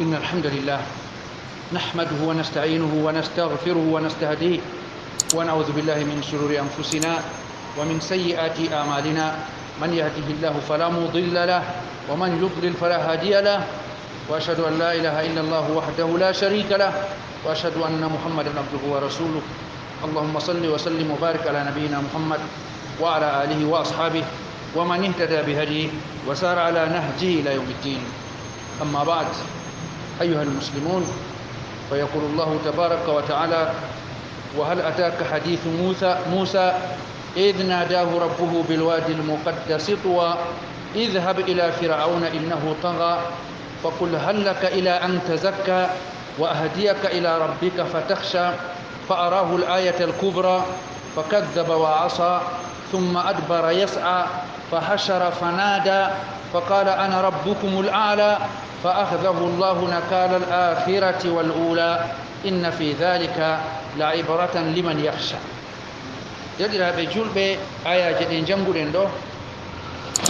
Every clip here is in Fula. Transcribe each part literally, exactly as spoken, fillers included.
إن الحمد لله نحمده ونستعينه ونستغفره ونستهديه، ونعوذ بالله من شرور أنفسنا ومن سيئات أعمالنا. من يهده الله فلا مضل له، ومن يضلل فلا هادي له، وأشهد أن لا إله إلا الله وحده لا شريك له، وأشهد أن محمدا عبده ورسوله. اللهم صل وسلم وبارك على نبينا محمد وعلى آله وأصحابه ومن اهتدى بهديه وسار على نهجه إلى يوم الدين. أما بعد، أيها المسلمون، فيقول الله تبارك وتعالى: وهل أتاك حديث موسى، موسى إذ ناداه ربه بالوادي المقدس طوى اذهب إلى فرعون إنه طغى فقل هل لك إلى أن تزكى وأهديك إلى ربك فتخشى فأراه الآية الكبرى فكذب وعصى ثم أدبر يسعى فحشر فنادى فقال أنا ربكم الأعلى فأخذه الله نكال الآخرة والأولى إن في ذلك لعبرة لمن يخشى. Deerɗiraaɓe juulɓe, ayaaje ɗe njannguɗen ɗo,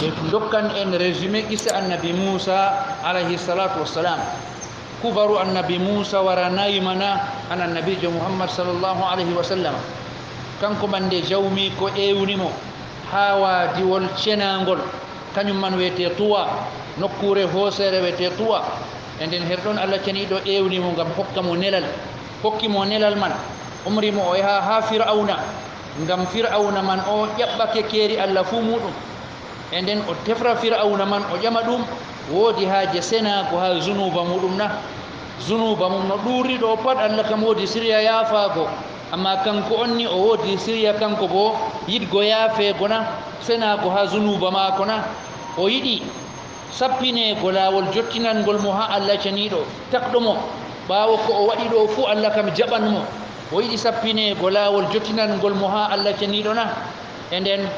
e ndokkan en résumé qissa Annabi Muusa, alayhi salaatu wassalam. Kubaru Annabi Muusa waranayi mana an Annabiijo Muhammad, sallallahu alayhi wa sallam. Kanko man nde Jawmiiko ewni mo haa waadiwol cenangol, kañum man wiyetee Tuwa, nokkuure hooseere wiyetee Tuwa. E nden her ɗon Allah Ceniiɗo ewni mo ngam hokka mo nelal. Hokki mo nelal man, umri mo o yaha haa Fir'awna, ngam Fir'awna man o ƴaɓɓake keeri Allah fuu muuɗum. E nden o tefra Fir'awna man, o ƴama ɗum, woodi haaje senaago haa zunuuba muuɗum na? Zunuuba mum no ɗuurri ɗo pat, Allah kam woodi sirya yaafaago. Ammaa kanko on ni, o woodi sirya kanko boo yiɗgo yaafeego na? Senaago haa zunuuba maako na? O yiɗi sappineego laawol jottinangol mo haa Allah Ceniiɗo, takɗo mo. Ɓaawo ko o waɗi ɗo fuu, Allah kam jaɓan mo. O yiɗi sappineego laawol jottinangol mo haa Allah Ceniiɗo na? E nden,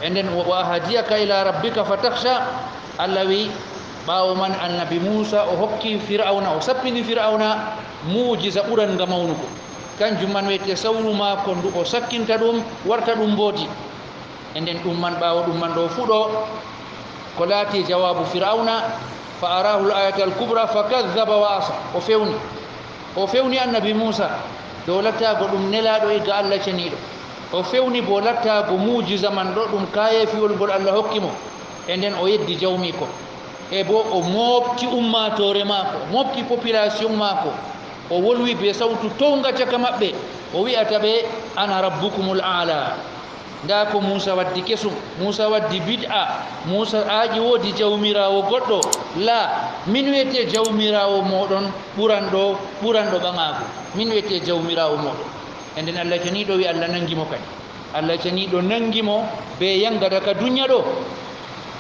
e nden, wa ahdiyaka ila rabbika fatakhsha, Allah wi'i, ɓaawo man Annabi Muusa o hokki Fir'awna, o sappini Fir'awna muujiza ɓurannga mawnugo. Kanjum man wiyetee sawru maako ndu o sakkinta ɗum, warta ɗum mboodi. E nden ɗum man, ɓaawo ɗum man ɗo fuu ɗo, ko laati jawaabu Fir'awna, fa arahu al-ayata al-kubra fa kadhaba wa asa. O fewni. O fewni Annabi Muusa dow lattaago ɗum nelaaɗo iga Allah Ceniiɗo. O fewni boo lattaago muujiza man ɗo ɗum kaayeefiwol ngol Allah hokki mo. E nden o yeddi Jawmiiko. E boo o mooɓti ummaatoore maako, o mooɓti population maako. O wolwi bee sawtu townga caka maɓɓe, o wi'ata ɓe, "Ana rabbukumul aala." Ndaa ko Muusa waddi kesum. Muusa waddi bid'a. Muusa aaƴi woodi jawmiraawo goɗɗo. Laa, min wiyetee jawmiraawo mooɗon ɓuranɗo, ɓuranɗo ɓaŋaago. Min wiyetee jawmiraawo mooɗon. E nden Allah Ceniiɗo wi'i Allah naŋgi mo kadi. Allah Ceniiɗo naŋgi mo bee yaŋgada ka dunya ɗo.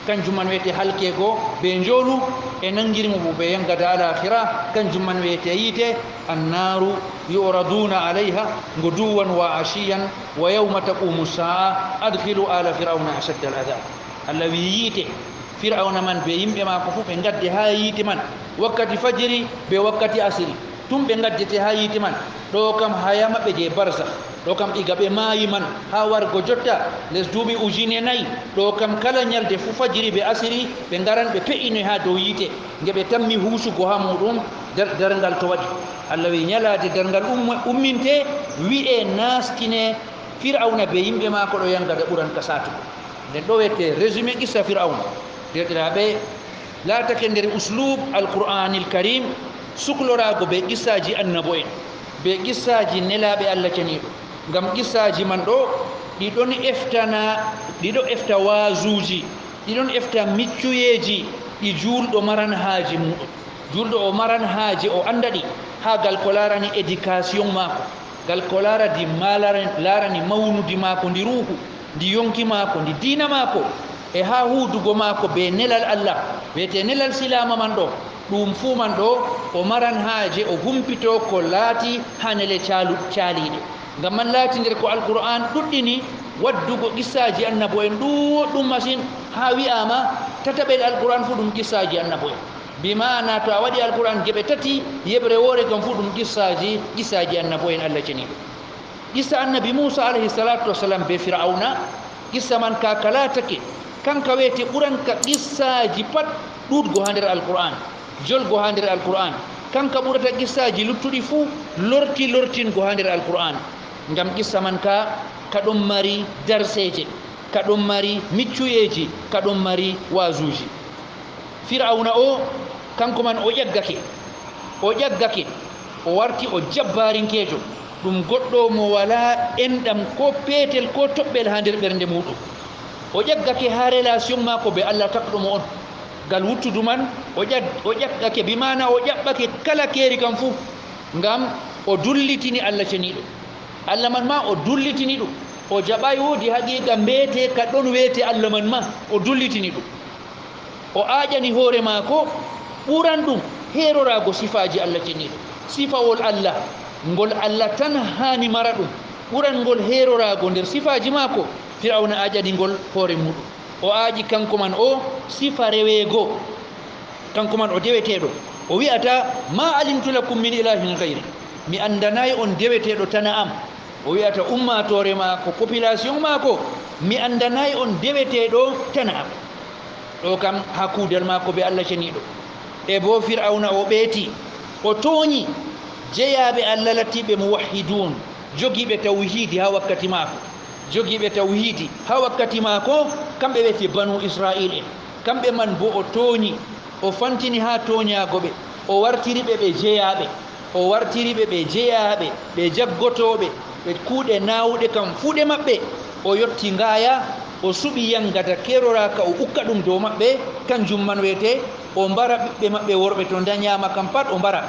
Kanjum man wiyetee halkeego bee njoolu, e naŋgiri mo boo bee yaŋgada alaakhira. Kanjum man wiyetee yiite, annaaru yu'raduuna alayha guduwwan wa ashiyan wa yawma taqumu saa'a adkhilu aala fir'awna ashadda al-adhaab. Allah wi'i yiite, Fir'awna man bee yimɓe maako fuu ɓe ngadde haa yiite man. Wakkati fajiri bee wakkati asiri, tum ɓe ngaddete haa yiite man. Ɗo kam haya maɓɓe jey barzakh. Ɗo kam iga ɓe maayi man haa wargo jotta, les duuɓi ujine nayi. Ɗo kam kala nyalde fuu fajiri bee asiri ɓe ngaran ɓe pe'inoy haa dow yiite, nge ɓe tammi huusugo haa muuɗum. Dar-, darngal to waɗi. Allah wi'i nyalaade darngal umma-, umminte, wi'e naastine Fir'awna bee yimɓe maako ɗo yaŋgada ɓuran ka saatugo. Nden ɗo wiyetee résumé qissa Fir'awna. Deerɗiraaɓe, laatake nder uslub Alqur'aanil Kariim, sukloraago bee qissaaji annabo'en, bee qissaaji nelaaɓe Allah Ceniiɗo. Ngam qissaaji man ɗo, ɗi ɗon eftana, ɗi ɗo efta waazuuji, ɗi ɗon efta miccuyeeji ɗi juulɗo maran haaje muuɗum. Juulɗo o maran haaje o annda ɗi, haa gal ko laarani éducation maako. Gal ko laarani ma-, laarani, laarani mawnudi maako ndi ruuhu, ndi yonki maako, ndi diina maako, e haa huudugo maako bee nelal Allah, wiyetee nelal silaama man ɗo. Ɗum fuu man ɗo, o maran haaje o humpito ko laati haa nele caalu-, caaliiɗe. Ngam man laati nder ko Alqur'aan ɗuɗɗini waddugo qissaaji annabo'en ɗuuɗɗum masin, haa wi'aama tataɓel Alqur'aan fuu ɗum qissaaji annabo'en. Bi maana, to a waɗi Alqur'aan geɓe tati, yeɓre woore kam fuu ɗum qissaaji, qissaaji annabo'en Allah Ceniiɗo. Qissa Annabi Muusa alayhi salaatu wassalam bee Fir'awna, qissa man ka ka laatake, kanka wiyetee ɓuranka qissaaji pat ɗuuɗgo haa nder Alqur'aan. Jolgo haa nder Alqur'aan, kanka ɓurata qissaaji luttuɗi fuu lorti lortingo haa nder Alqur'aan. Ngam qissa man ka, ka ɗon mari darseeje, ka ɗon mari miccuyeeji, ka ɗon mari waazuuji. Fir'awna o, kanko man o ƴaggake. O ƴaggake, o warti o jabbaarinkeejo. Ɗum goɗɗo mo walaa enɗam koo peetel koo toɓɓel haa nder ɓernde muuɗum. O ƴaggake haa relation maako bee Allah takɗo mo on. Ngal wuttudu man, o ƴag-, o ƴaggake, bi maana o ƴaɓɓake kala keeri kam fuu. Ngam o dullitini Allah Ceniiɗo. Allah man maa o dullitini ɗum. O jaɓaay woodi haqiiqa mbeeteeka ɗon weete Allah man maa, o dullitini ɗum. O aaƴani hoore maako ɓuranɗum heeroraago sifaaji Allah Ceniiɗo. Sifawol Allah, ngol Allah tan haani mara ɗum, ɓurangol heeroraago nder sifaaji maako, Fir'awna aaƴani ngol hoore muuɗum. O aaƴi kanko man o sifa reweego, kanko man o deweteeɗo. O wi'ata, "Ma alimtu lakum min ilahin ghayri." Mi anndanaay on deweteeɗo tana am. O wi'ata ummaatoore maako, population maako, "Mi anndanaay on deweteeɗo tana am." Ɗo kam haa kuudal maako bee Allah Ceniiɗo. E boo Fir'awna o ɓeeti, o tooñi jeyaaɓe Allah lattiiɓe muwahhiduun, jogiiɓe tawhiidi haa wakkati maako. Jogiiɓe tawhiidi haa wakkati maako, kamɓe wi'ete Banu Isra'iil'en. Kamɓe man boo o tooñi, o fantini haa tooñaago ɓe, o wartiri ɓe ɓe jeyaaɓe. O wartiri ɓe ɓe jeyaaɓe, ɓe jaggotooɓe, ɓe kuuɗe naawuɗe kam fuu ɗe maɓɓe. O yotti ngaaya, o suɓi yangata keeroraaka, o ukka ɗum dow maɓɓe, kanjum man weete, o mbara ɓiɓɓe maɓɓe worɓe to ndanyaama kam pat, o mbara.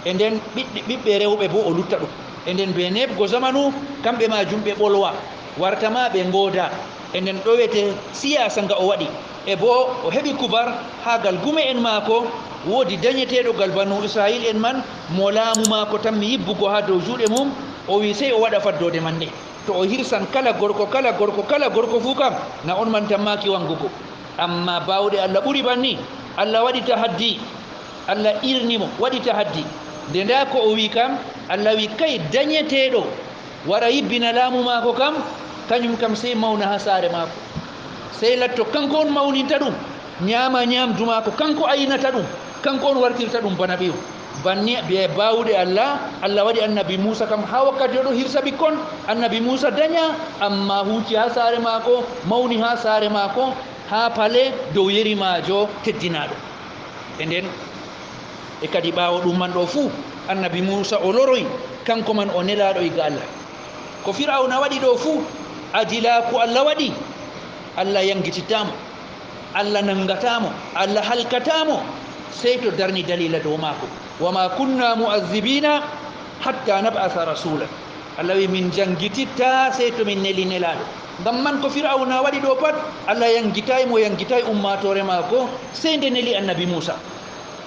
E nden ɓiɓɓe, ɓiɓɓe rewɓe boo o lutta ɗum. E nden bee neeɓgo zamanu, kamɓe maajum ɓe ɓolwa, warta ma ɓe ngooda. E nden ɗowete siyaasa nga o waɗi. E boo o heɓi kubar haa gal gume'en maako, woodi danyeteeɗo gal Banu Isra'iil'en man, mo laamu maako tammi yibbugo haa dow juuɗe mum, o wi'i sey o waɗa faddoode man nde. To o hirsan kala gorko, kala gorko, kala gorko fuu kam, na on man tammaaki wangugo. Ammaa baawɗe Allah ɓuri banni. Allah waɗi tahaddi. Allah irni mo, waɗi tahaddi. Nde ndaa ko o wi'i kam, Allah wi'i, "Kay danyeteeɗo wara yibbina laamu maako kam, kanyum kam sey mawna haa saare maako. Sey latto kanko on mawninta ɗum, nyaama nyaamdu maako, kanko aynata ɗum, kanko on wartirta ɗum bana ɓiyum." Banni bee baawɗe Allah, Allah waɗi Annabi Muusa kam haa wakkati o ɗo hirsa ɓikkon, Annabi Muusa danya, ammaa huuci haa saare maako, mawni haa saare maako, haa pale dow yerimaajo teddinaaɗo. E nden, e kadi ɓaawo ɗum man ɗo fuu, Annabi Muusa o loroy, kanko man o nelaaɗo iga Allah. Ko Fir'awna waɗi ɗo fuu, adilaaku Allah waɗi, Allah yangititta mo, Allah nangata mo, Allah halkata mo, sey to darni daliila dow maako. "Wa ma kunna mu'azzibina hatta nab'asa rasula." Allah wi, "Min jangititta sey to min neli nelaaɗo." Ngam man ko Fir'awna waɗi ɗo pat, Allah yangitay mo, yangitay ummaatoore maako, sey nde neli Annabi Muusa.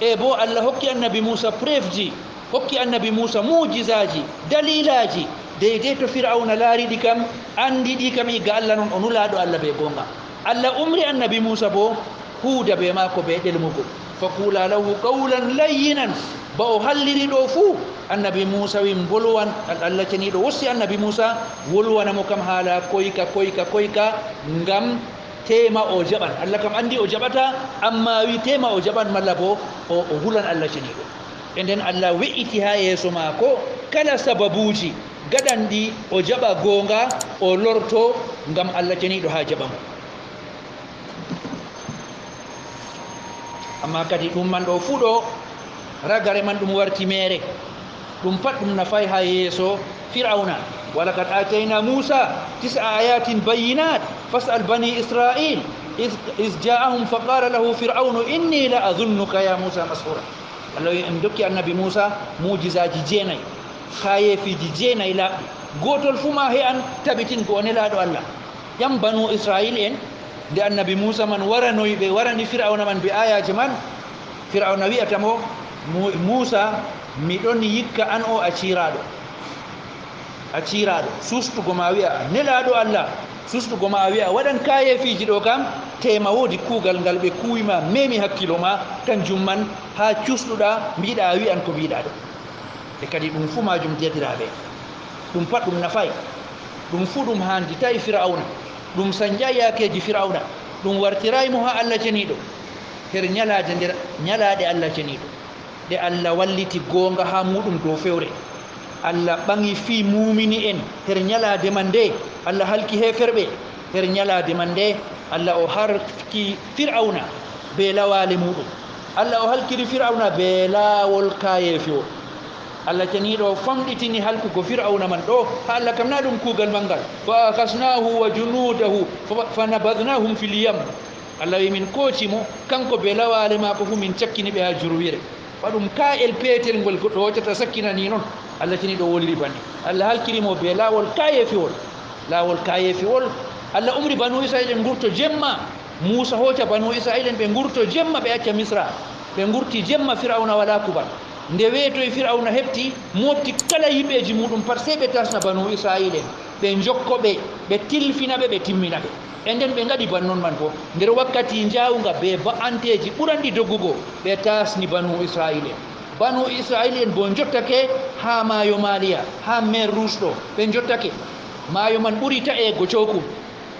E boo Allah hokki Annabi Muusa preuveji, hokki Annabi Muusa mu'jizaaji, daliilaaji, deydey to Fir'awna laari ɗi kam, anndi ɗi kam iga Allah non o nulaaɗo Allah bee goonga. Allah umri Annabi Muusa boo, huuda bee maako bee ɗelmugol. "Faqula lahu qawlan layyinan." Ba o halliri ɗo fuu, Annabi Muusa wi mbolwan, Al-, Allah Ceniiɗo wossi Annabi Muusa, wolwana mo kam haala koyka, koyka, koyka, ngam teema o jaɓan. Allah kam anndi o jaɓata, ammaa wi teema o jaɓan, malla boo o, o hulan Allah Ceniiɗo. E nden Allah we'iti haa yeeso maako kala sababuuji gaɗanɗi o jaɓa goonga, o lorto ngam Allah Ceniiɗo haa jaɓa mo. Ammaa kadi ɗum man ɗo fuu ɗo, ragare man ɗum warti meere. Ɗum pat ɗum nafaay haa yeeso Fir'awna. "Wa laqad aatayna Muusa tis'a ayatin bayyinat fas'al bani Isra'il iz, iz ja'ahum faqala lahu Fir'awnu inni la azunnuka ya Muusa mas'ura." Allah wi en dokki Annabi Muusa mu'jizaaji jeenay, kaayeefiiji jeenay laaɓɗi. Gootol fuu ma he'an tabitin ko o nelaaɗo Allah. Ƴam Banu Isra'il en, nde Annabi Muusa man waranoyi ɓe, warani Fir'awna man bee aayaaje man, Fir'awna wi'ata mo, "Mu-, Muusa, mi ɗon yikka an o a ciiraaɗo. A ciiraaɗo. Sustugo ma a wi'a a nelaaɗo Allah. Sustugo ma a wi'a a waɗan kaayeefiiji ɗo kam, teema woodi kuugal ngal ɓe kuuwi ma, meemi hakkilo ma, kanjum man haa cuusɗuɗa, mbiɗa a wi'an ko mbiɗa ɗo." E kadi ɗum fuu maajum, deerɗiraaɓe, ɗum pat ɗum nafaay. Ɗum fuu ɗum haanditaay Fir'awna. Ɗum sanjaay yaakeeji Fir'awna. Ɗum wartiraay mo haa Allah Ceniiɗo. Her nyalaade nder nyalaaɗe Allah Ceniiɗo. Nde Allah walliti goonga haa muuɗum dow fewre, Allah ɓaŋi fii muumini en her nyalaade man nde, Allah halki heeferɓe. Her nyalaade man nde, Allah o halki Fir'awna bee lawaale muuɗum. Allah o halkiri Fir'awna bee laawol kaayeefiwol. Allah ceniiɗo o famɗitini halkugo Fir'awna man ɗo, haa Allah kam na ɗum kuugal manngal. Fa akhasnahu wa junudahu fa, fa nabadhnahum fil yam. Allah wi min kooci mo, kanko bee lawaale maako fuu min cakkini ɓe haa jurwire. Waɗum kaa'el peetel ngol goɗɗo hoocata sakkina ni non. Allah ceniiɗo woliri banni. Allah halkiri mo bee laawol kaayeefiwol. Laawol kaayeefiwol. Allah umri banu Isra'iila en ngurto jemma. Muusa hooca banu Isra'iila en ɓe ngurto jemma ɓe acca Misra. Ɓe ngurti jemma Fir'awna walaa kuugal. Nde weetoyi Fir'awna heɓti, mooɓti kala yimɓeeji muuɗum pat, sey ɓe taasna banu Isra'iila en. Ɓe njokko ɓe, ɓe tilfina ɓe, ɓe timmina ɓe. E nden ɓe ngaɗi bannon man boo. Nder wakkati njaawŋga bee ba'anteeji ɓuranɗi doggugo, ɓe taasni banu Isra'iila en. Banu Isra'iila en boo njottake haa maayo Maaliya, haa Mer Rouge ɗo, ɓe njottake. Maayo man ɓuri ta'eego cookum.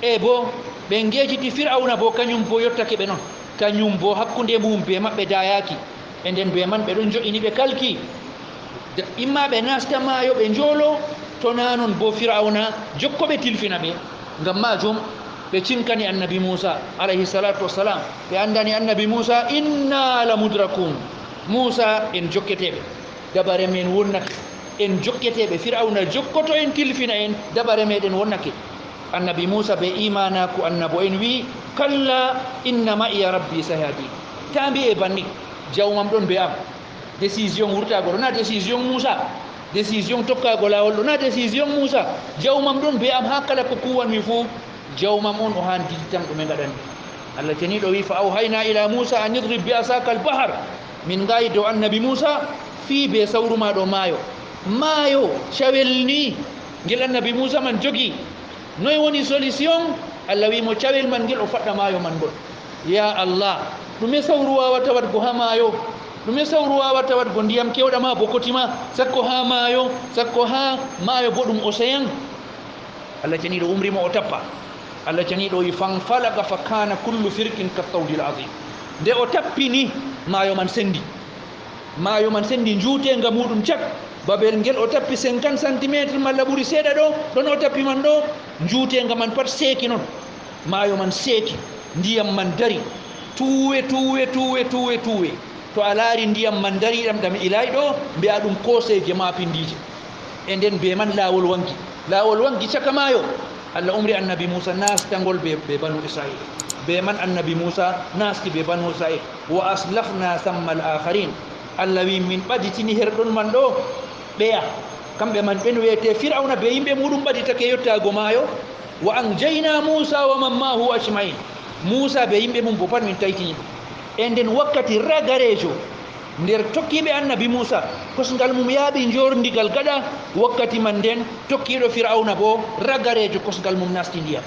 E boo, ɓe ngeejiti Fir'awna boo, kanyum boo yottake ɓe non. Kanyum boo hakkunde mum bee maɓɓe daayaaki. E nden bee man ɓe ɗon jo'ini ɓe kalki. Da-, imma ɓe naasta maayo ɓe njoolo, to naa non boo Fir'awna jokko ɓe tilfina ɓe. Ngam maajum ɓe cinkani Annabi Muusa, alayhi salaatu wassalaam. Ɓe anndani Annabi Muusa, "Inna la mudrakun." Muusa, en jokketeeɓe. Dabare men wonnake. En jokketeeɓe. Fir'awna jokkoto en, tilfina en. Dabare meɗen wonnake. Annabi Muusa bee iimaanaaku annabo'en wi'i, "Kalla, inna ma'iya rabbi sayahdin." Taa mbi'e banni. Jawmam ɗon bee am. Décision wurtaago ɗo na décision Muusa. Décision tokkaago laawol ɗo na décision Muusa. Jawmam ɗon bee am haa kala ko kuuwanmi fuu. Jawmam on o haandi tan ɗume ngaɗanmi. Allah ceniiɗo wi'i, "Fa awhayna ila Muusa an idrib bi asaka al bahar." Min ngaayi dow Annabi Muusa, fii bee sawru ma ɗo maayo. Maayo, cawel ni, ngel Annabi Muusa man jogi. Noy woni solution? Allah wi'i mo, "Cawel man ngel o faɗɗa maayo man ngol." Ya Allah, ɗume sawru waawata waɗgo haa maayo? Ɗume sawru waawata waɗgo ndiyam keewɗam haa bokoti ma, sakko haa maayo, sakko haa maayo boɗɗum oseyan? Allah ceniiɗo umri mo o tappa. Allah ceniiɗo wi'i, "Fanfalaqa fa kana kullu firqin kattawdil azim." Nde o tappi ni, maayo man sendi. Maayo man sendi njuuteenga muuɗum cak. Babel ngel o tappi cinquante centimetre malla ɓuri seeɗa ɗo, ɗon o tappi man ɗo, njuuteenga man pat seeki non. Maayo man seeki, ndiyam man dari. Tuuwe, tuuwe, tuuwe, tuuwe, tuuwe. To a laari ndiyam man dari ɗam, ɗam ilaay ɗo, mbi'a ɗum kooseeje maapindiije. E nden bee man laawol waŋgi. Laawol waŋgi caka maayo. Allah umri Annabi Muusa naastangol bee, bee banu Isra'iila. Bee man Annabi Muusa naasti bee banu Isra'iila. "Wa aslafna samma al-akharin." Allah wi'i, "Min ɓaditini her ɗon man ɗo ɓeya. Kamɓe man ɓen weete Fir'awna bee yimɓe muuɗum ɓaditake yottaago maayo. Wa anjayna Muusa wa man ma'ahu ajma'in." Muusa bee yimɓe mum boo pat min taytini ɗum. E nden wakkati ragareejo nder tokkiiɓe Annabi Muusa, kosngal mum yaaɓi njoorndi gal gaɗa, wakkati man nden tokkiiɗo Fir'awna boo ragareejo kosngal mum naasti ndiyam.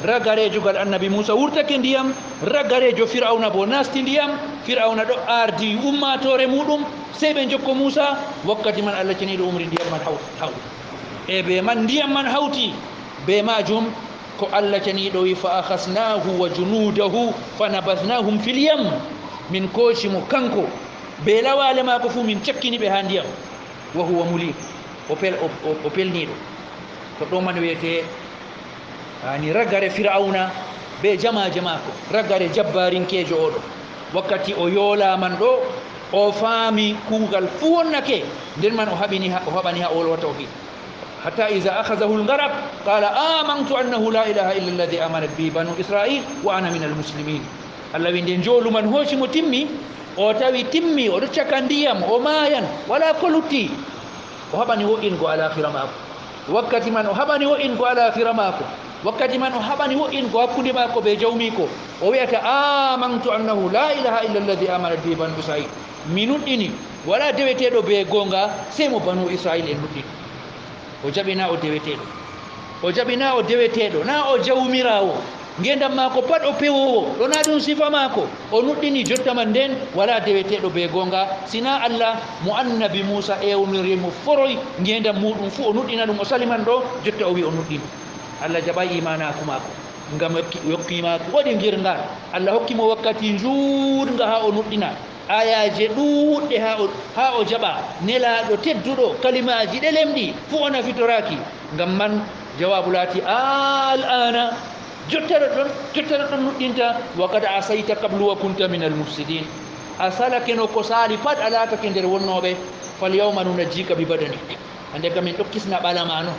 Ragareejo gal Annabi Muusa wurtake ndiyam, ragareejo Fir'awna boo naasti ndiyam. Fir'awna ɗo aardi ummaatoore muuɗum, sey ɓe njokko Muusa. Wakkati man Allah ceniiɗo umri ndiyam man haw-, hawti. E bee man ndiyam man hawti. Bee maajum ko Allah ceniiɗo wi'i, "Fa akhasnahu wa junudahu fa nabadhnahum fil yam." Min kooci mo kanko, bee lawaale maako fuu min cakkini ɓe haa ndiyam. Wa huwa mulim. O pel-, o, o, o pelniiɗo. To ɗo man wiyetee Ani ragare Fir'awna bee jamaaje maako, ragare jabbaarinkeejo oo ɗo. Wakkati o yoolaa man ɗo, o faami kuugal fuu wonnake, nden man o haɓini ha, o haɓani haa o wolwata o vi'i, "Hatta iza akhazahul gharaq, qala amantu annahu la ilaha illa alladhi amanat bihi banu Isra'il wa ana minal muslimin." Allah wi nde njoolu man hooci mo timmi, o tawi timmi, o ɗo caka ndiyam, o maayan, walaa ko lutti. O haɓani wo'ingo alaakhira maako. Wakkati man o haɓani wo'ingo alaakhira maako. Wakkati man o haɓani wo'ingo hakkunde maako bee jawmiiko. O wi'ata, "Amantu annahu la ilaha illa alladhi amanat bihi banu Isra'il." Mi nuɗɗini, walaa deweteeɗo bee goonga sey mo banu Isra'il en nuɗɗini. O jaɓi naa o deweteeɗo. O jaɓi naa o deweteeɗo, naa o jawmiraawo. Ngeendam maako pat o pewoowo, ɗo naa ɗum sifa maako. O nuɗɗini jotta man nden, walaa deweteeɗo bee goonga, si naa Allah mo Annabi Muusa ewniri mo foroy, ngeendam muuɗum fuu o nuɗɗina ɗum, o sali man ɗo, jotta o wi'i o nuɗɗini. Allah jaɓaay iimaanaaku maako, ngam yokki, yokki maako waɗi ngirnga. Allah hokki mo wakkati njuutnga haa o nuɗɗina. Ayaaje ɗuuɗɗe haa o, haa o jaɓa. Nelaaɗo tedduɗo, kalimaaji ɗe lemɗi, fuu o nafitoraaki. Ngam man, jawaabu laati, "Al-aana, jottata ɗon, jottata ɗon nuɗɗinta, wa qad asayta qablu wa kunta minal mufsidin." A salakeno ko saali pat, a laatake nder wonnooɓe. "Fal yawma nunajjika bi badanik." Hannde kam min ɗo kisna ɓala ma no.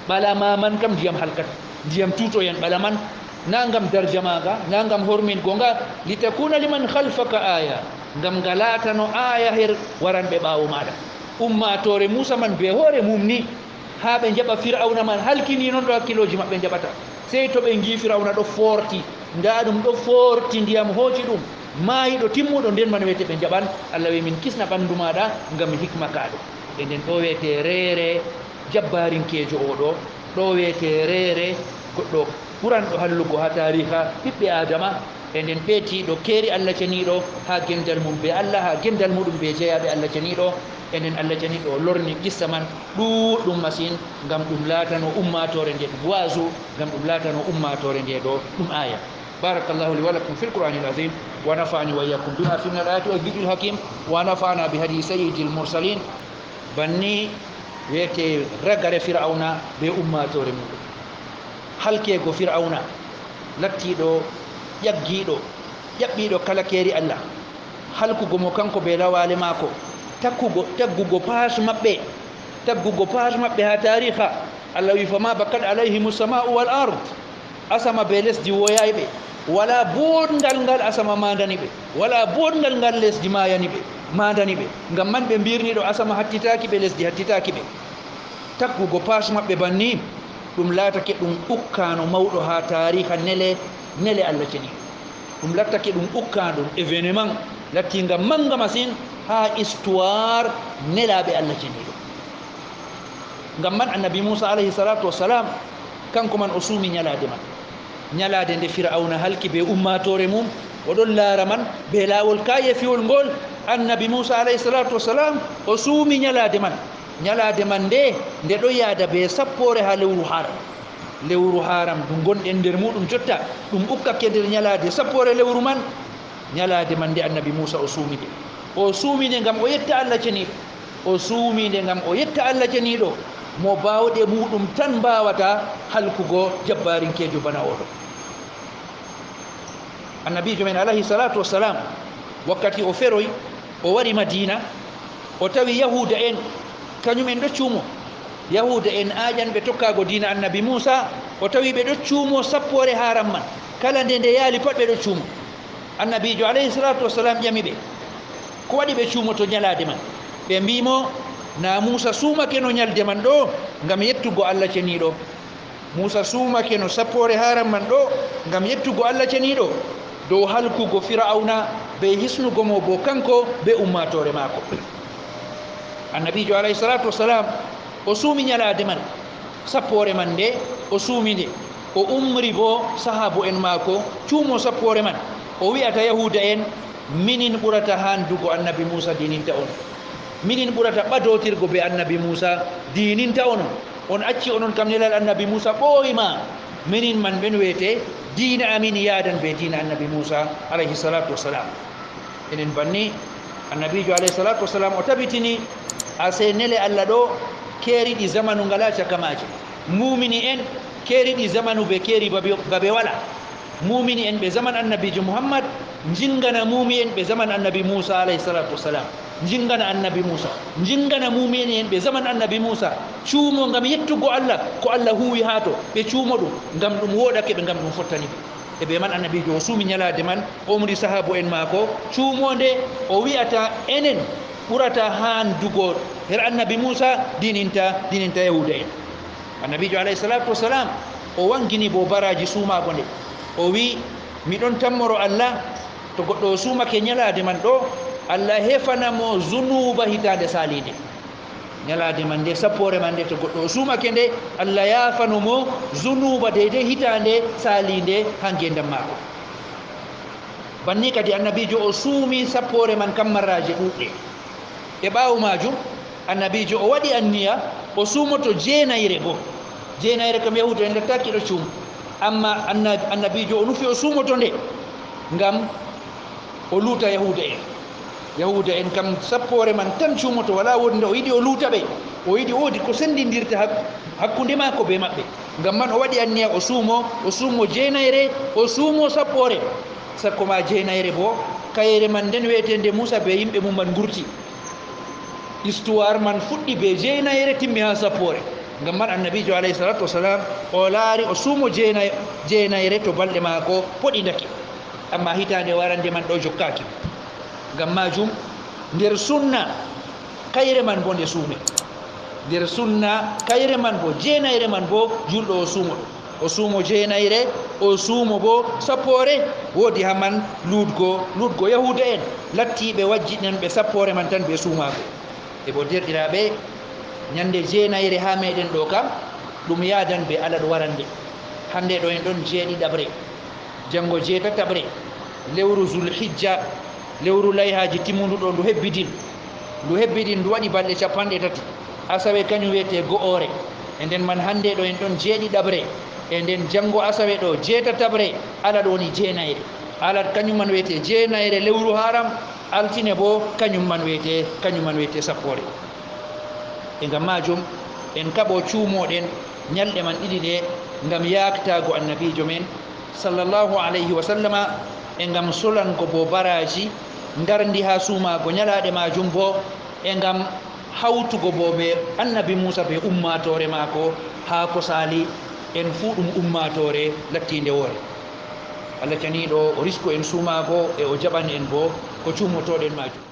Ɓala ma man kam ndiyam halkata. Ndiyam tutoyan ɓala man. Na ngam darja maaga, na ngam hormingo nga. "Litakuna liman khalfaka aya." Ngam nga laatano aya her waranɓe ɓaawo maaɗa. Ummaatoore Muusa man bee hoore mum ni. Haa ɓe njaɓa Firawna man halkini non ɗo hakkilooji maɓɓe njaɓata. Sey to ɓe ngi Firawna ɗo foorti. Ndaa ɗum ɗo foorti, ndiyam hooci ɗum. Maayiiɗo timmuɗo nden man wiyete ɓe njaɓan. Allah wi'i min kisna ɓandu maaɗa ngam hikma kaaɗo. E nden ɗo wiyete reere jabbarinkeejo oo ɗo. Ɗo wiyete reere goɗɗo ɓuranɗo hallugo haa taariha ɓiɓɓe Aadama. E nden ɓeetiiɗo keeri Allah ceniiɗo haa gendal mum bee Allah, haa gendal muɗum bee jeyaaɓe Allah ceniiɗo. E nden Allah ceniiɗo o lorni qissa man ɗuuɗɗum masin, ngam ɗum laatano ummaatoore nde ɗum waazu, ngam ɗum laatano ummaatoore nde ɗo ɗum aaya. بارك الله لي ولكم في القرآن العظيم، ونفعني وإياكم بما فيه من الآيات والذكر الحكيم، ونفعنا بهدي سيد المرسلين. Banni wiyete ragare Firawna bee ummaatoore muuɗum. Halkeego Firawna, lattiiɗo ƴaggiiɗo, ƴaɓɓiiɗo kala keeri Allah. Halkugo mo kanko bee lawaale maako. Takkugo, taggugo paas maɓɓe. Taggugo paas maɓɓe haa taariha. Allah wi'i, "Fama bakat alayhimu sama'u wal ard." Asama bee lesdi woyaay ɓe. Walaa booɗngal ngal asama maandani ɓe. Walaa booɗngal ngal lesdi maayani ɓe, maandani ɓe. Ngam man ɓe mbirni ɗo asama hattitaaki ɓe, lesdi hattitaaki ɓe. Taggugo paas maɓɓe banni, ɗum laatake ɗum ukkaano mawɗo haa taariha nele, nele Allah ceniiɗo. Ɗum lattake ɗum ukkaano, ɗum événement lattiinga mannga masin haa histoire nelaaɓe Allah ceniiɗo. Ngam man Annabi Muusa alayhi salaatu wassalaam, kanko man o suumi nyalaade man. Nyalaade nde Firawna halki bee ummaatoore mum, o ɗon laara man bee laawol kaayeefiwol ngol. Annabi Muusa alayhi salaatu wassalaam o suumi nyalaade man. Nyalaade man nde, nde ɗon yahda bee sappoore haa lewru Haram. Lewru Haram ndu ngonɗen nder muuɗum jotta, ɗum ukkake nder nyalaade sappoore lewru man. Nyalaade man nde Annabi Muusa o suumi nde. O suumi nde ngam o yetta Allah ceniiɗo. O suumi nde ngam o yetta Allah ceniiɗo, mo baawɗe muuɗum tan mbaawata halkugo jabbarinkeejo bana oo ɗo. Annabiijo men alayhi salaatu wassalaam, wakkati o feroy, o wari Madiina, o tawi Yahuuda'en, kanyum'en ɗo cuumo. Yahuuda'en aaƴanɓe tokkaago diina Annabi Muusa, o tawi ɓe ɗo cuumo sappoore Haram man. Kala nde nde yaali pat ɓe ɗo cuumo. Annabiijo alayhi salaatu wassalaam ƴami ɓe, ko waɗi ɓe cuumoto nyalaade man? Ɓe mbi'i mo, na Muusa suumakeno nyalde man ɗo ngam yettugo Allah ceniiɗo. Muusa suumakeno sappoore Haram man ɗo ngam yettugo Allah ceniiɗo, dow halkugo Firawna bee hisnugo mo boo kanko bee ummaatoore maako. Annabiijo alayhi salaatu wassalaam o suumi nyalaade man, sappoore man nde o suumi nde. O umri boo sahaabo'en maako cuumo sappoore man. O wi'ata Yahuuda'en, "Minin ɓurata haandugo Annabi Muusa diininta on. Minin ɓurata ɓadootirgo bee Annabi Muusa diininta on. On acci onon kam nelal Annabi Muusa ɓooyi ma. Minin man ɓen weete diina amin yaadan bee diina Annabi Muusa alayhi salaatu wassalaam." Enen banni, Annabiijo alayhi salaatu wassalaam o tabitini, asee nele Allah ɗo keeriɗi zamanu ngalaa caka maaje. Muumini en keeriɗi zamanu bee keeri babe, babe walaa. Muumini en ɓe zaman Annabiijo Muhammad njingana muumi en ɓe zaman Annabi Muusa alayhi salaatu wassalaam. Njingana Annabi Muusa. Njingana muumini en ɓe zaman Annabi Muusa. Cuumo ngam yettugo Allah, ko Allah huuwi haa to. Ɓe cuumo ɗum, ngam ɗum wooɗake ɓe, ngam ɗum fottani ɓe. E bee man Annabiijo o suumi nyalaade man, o umri sahaabo'en maako cuumoonde, o wi'ata enen ɓurata haandugo her Annabi Muusa diininta, diininta Yahuuda'en. Annabiijo alayhi salaatu wassalaam o waŋgini boo baraaji suumaago nde. O wi'i, "Mi ɗon tammoro Allah, to goɗɗo o suumake nyalaade man ɗo, Allah hefana mo zunuuba hitaande saaliinde." Nyalaade man nde, sappoore man nde, to goɗɗo o suumake nde, Allah yaafano mo zunuuba deydey hitaande saaliinde haa ngeendam maako. Banni kadi Annabiijo o suumi sappoore man kam marraaje ɗuuɗɗe. E ɓaawo maajum, Annabiijo o waɗi anniya o suumoto jeenayre go. Jeenayre kam Yahuudu'en lattaaki ɗo cuumo. Ammaa Anna-, Annabiijo o nufi o suumoto nde ngam o luuta Yahuudu'en. Yahuuda en kam, sappoore man tan cuumoto, walaa woodi nde o yiɗi o luuta ɓe. O yiɗi woodi ko senndindirta hak-, hakkunde maako bee maɓɓe. Ngam man o waɗi anniya o suumo, o suumo jeenayre, o suumo sappoore. Sakko ma jeenayre boo, kayre man nden weeteende Muusa bee yimɓe mum man ngurti. Histoire man fuɗɗi bee jeenayre, timmi haa sappoore. Ngam man annabiijo alayhi salaatu wasalaam, o laari o suumo jeenay-, jeenayre to balɗe maako poɗi ndake. Ammaa hitaande warande man ɗo jokkaaki. Ngam maajum, nder sunna, kayre man boo nde suume. Nder sunna, kayre man boo, jeenayre man boo, juulɗo o suumo ɗum. O suumo jeenayre, o suumo boo sappoore. Woodi haa man luutgo, luutgo Yahuuda en, lattiiɓe wajjinanɓe sappoore man tan bee suumaago. E boo, deerɗiraaɓe, nyande jeenayre haa meeɗen ɗo kam, ɗum yaadan bee alat warande. Hande ɗo en ɗon jeeɗiɗaɓre. Janngo jeetataɓre lewru Zulhijja, lewru layhaaji timmundu ɗo, ndu hebbidin. Ndu hebbidin, ndu waɗi balɗe cappanɗe tati. Asawe kanyum wiyetee go'oore. E nden man hande ɗo en ɗon jeeɗiɗaɓre. E nden janngo asawe ɗo jeetataɓre, alat woni jeenayre. Alat kanyum man wiyetee jeenayre lewru Haram, altine boo kanyum man wiyetee, kanyum man wiyetee sappoore. E ngam maajum, en kaɓo cuumooɗen nyalɗe man ɗiɗi ɗe ngam yaaktaago annabiijo men, sallallahu alayhi wa sallama, e ngam solango boo baraaji ngarndi haa suumaago nyalaaɗe maajum boo, e ngam hawtugo boo bee annabi Muusa bee ummaatoore maako haa ko saali, en fuu ɗum ummaatoore lattiinde woore. Allah ceniiɗo o risku en suumaago e o jaɓan en boo ko cuumotooɗen maajum.